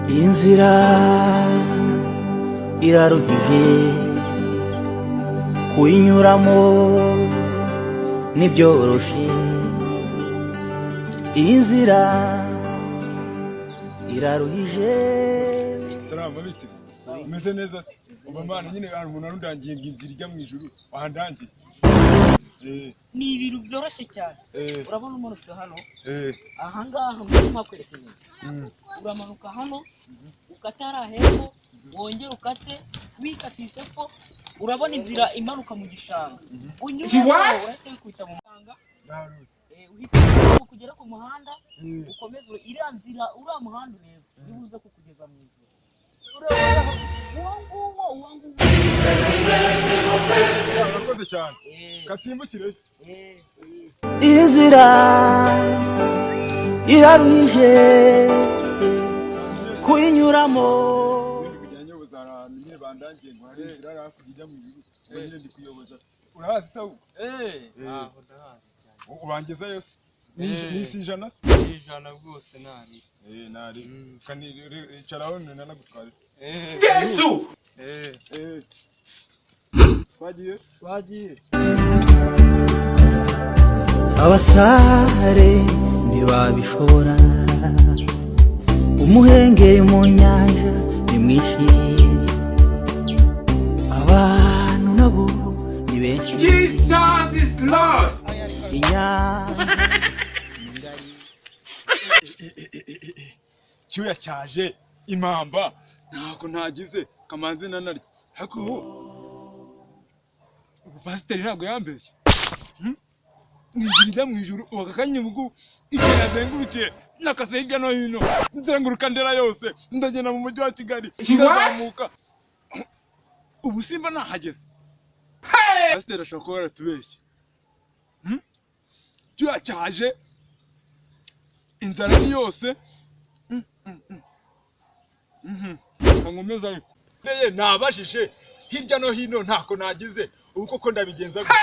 Inzira iraruhije, kuyinyuramo ntibyoroshe. Inzira iraruhije. Salama, bite? Umeze neza se? Umva mwana, nyine hari umuntu warundangiye ngo inzira ijya mu ijuru, wahandangiye. Ni ibintu byoroshye cyane. Urabona umanutse hano, ahangaha muri mpakwereka neza. Uramanuka hano, ukata hariya hepfo, wongere ukate wikatisha epfo, urabona inzira imanuka mu gishanga. Unyura urahita wikubita mu muhanda. Ndaharuzi. Uhita kugera ku muhanda, ukomeze iriya nzira, uriya muhanda ureba niba uza kukugeza mu ijuru. Ureba uwo nguwo, uwo nguwo. Sha, urakoze cyane. Katsimbukire. Inzira iraruhije kuyinyuramo. Ndi kujya nyoboza ahantu nyine bandangiye ngo hari inzira hakurya ijya mu ijuru. Ubwo nyine ndi kuyoboza. Urahazi se ahubwo? Aho ndahazi cyane. Ubangezayo se? Ni Eh. Ni si 100 se? Ni 100 rwose, ntari. Eh, nari. Kani icaraho nanagutwara. Yesu! Eh. Twagiye? Twagiye. Abasare ntibabishobora, umuhengeri mu nyanja ni mwinshi, abantu nabo ni benshi. Jesus is Lord. Inyanja ni ngari. Cyuya cyaje, impamba ntako ntagize, kamanzi nanarya. Ariko ubu pasiteri ntabwo yambeshye. Ni inzira ijya mu ijuru. Ubu aka kanya ubu igihe nazengurukiye nakase hirya no hino, nzenguruka Ndera yose, ndagenda mu mujyi wa Kigali, ndazamuka, ubu simba nahageze. Pasiteri ashobora kuba yaratubeshye. Cyuya cyaje, inzara ni yose. Nkomeza ariko neye nabajije hirya no hino, ntako nagize. Ubu koko ndabigenza gute?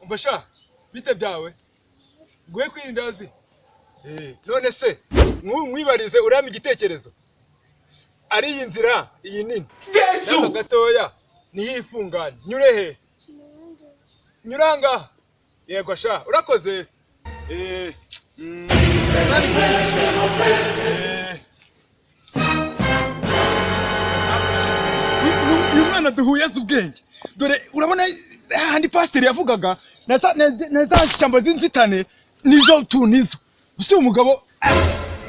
Umva sha, bite byawe? Nguhe kwirindazi. None se nkwibarize, urampa igitekerezo? Ari iyi nzira iyi nini n'aka gatoya niyo ifunganye, nyure he? Nyure ahangaha? Yego sha, urakoze. Nani kuyigisha? Uyu mwana duhuye azi ubwenge. Dore urabona handi pasiteri yavugaga na za shyamba z'inzitane, nizo tu nizo. Gusa uyu mugabo,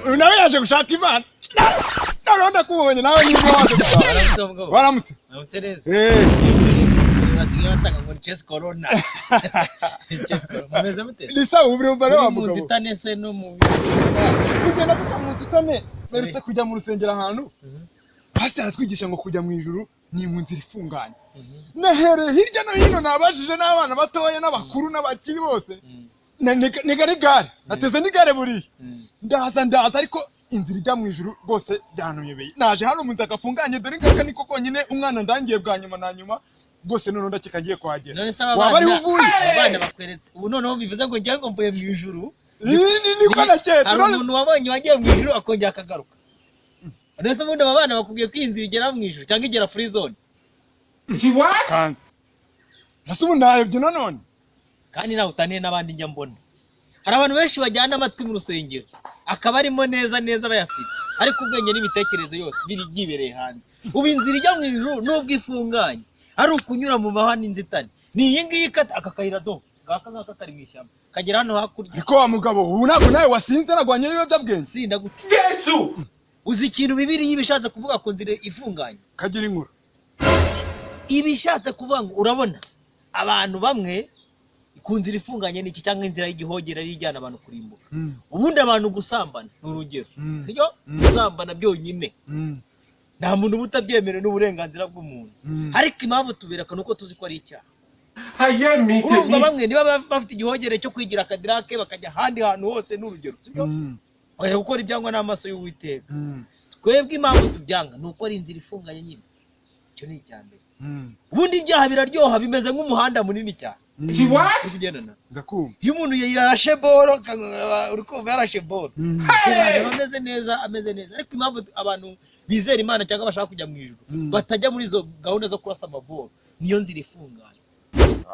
uyu nawe yaje gushaka Imana. Noneho ndakubonye nawe niba waje gushaka. Waramutse? Uramutse neza. Eh. Basigaye batanga ngo ni chess corona, chess corona. Mumeze mute? Ni sawa. Ubu uri wa Muri mu mugabo. nzitane se no mu Kugenda kujya mu nzitane, mperutse kujya mu rusengero ahantu, pasiteri aratwigisha ngo kujya mu ijuru ni mu nzira ifunganye. Nahereye hirya no hino, nabajije n'abana batoya n'abakuru n'abakiri bose. Nega n'igare, nateze n'igare buriya, ndaza ndaza, ariko inzira ijya mu ijuru rwose byanuyobeye. Naje hano mu nzu agafunganye, dore ngaka niko konyine umwana ndangiye bwa nyuma na nyuma rwose. Noneho ndakeka ngiye kuhagera. None se aba Waba ariho bana uvuye? Aba bana bakweretse ubu noneho bivuze ngo ngira ngo mvuye mu ijuru? Niko naketse. Hari umuntu wabonye wagiye mu ijuru akongera akagaruka? None se ubundi aba bana bakubwiye ko iyi nzira igera mu ijuru cyangwa igera free zone? Kandi ese ubu ndayobye nanone? Kandi nawe utaniye n'abandi njya mbona. Hari abantu benshi bajyana amatwi mu rusengero, akaba arimo neza neza bayafite, ariko ubwenge n'imitekerereze yose biri byibereye hanze. Ubu inzira ijya mu ijuru, nubwo ifunganye, ari ukunyura mu mahwa n'inzitane, ni iyi ngiyi ikata aka kayira. Do ngaka ngaka kari mu ishyamba, kagera hano hakurya. Niko wa mugabo, ubu ntabwo nawe wasinze, nagwanye n'ibiyobyabwenge? Sinda gute? Uzi ikintu Bibiliya iba ishatse kuvuga ku nzira ifunganye? Kagira inkuru. Iba ishatse kuvuga ngo urabona abantu bamwe ku nzira ifunganye ni iki, cyangwa inzira y'igihogere ari ijyana abantu kurimbuka. Ubundi abantu gusambana ni urugero, sibyo? Gusambana byonyine nta muntu uba utabyemerewe, n'uburenganzira bw'umuntu, ariko impamvu tubireka ni uko tuzi ko ari icyaha. Urumva bamwe niba bafite igihogere cyo kwigira akadirake, bakajya ahandi hantu hose, ni urugero, sibyo? Bakajya gukora ibyangwa n'amaso y'Uwiteka. Twebwe impamvu tubyanga ni uko ari inzira ifunganye nyine. Icyo ni icya mbere. Ubundi ibyaha biraryoha, bimeze nk'umuhanda munini cyane. She what? Turi kugendana. Ndakumva. Iyo umuntu yarashe boro, uri kumva yarashe boro, Hey! aba ameze neza, ameze neza. Ariko impamvu abantu bizera Imana cyangwa bashaka kujya mu ijuru batajya muri izo gahunda zo kurasa amaboro, niyo nzira ifunganye.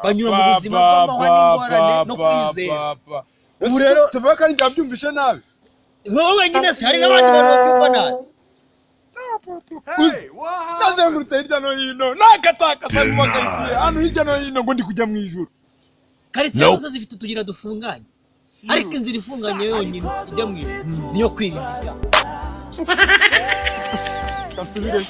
Banyura mu buzima bw'amahwa n'ingorane no kwizera. Ubu rero- Tuvuga ko ari njye wabyumvishe nabi. Wowe wenyine se? Hari n'abandi bantu babyumva nabi. Uzi, nazengurutse hirya no hino, nakatakasa mu makaritsiye hano hirya no hino ngo ndi kujya mu ijuru. Karitsiye zose zifite utuyira dufunganye, ariko inzira ifunganye yonyine ijya mu ijuru niyo kwirinda ibyaha. Reka nsubireyo.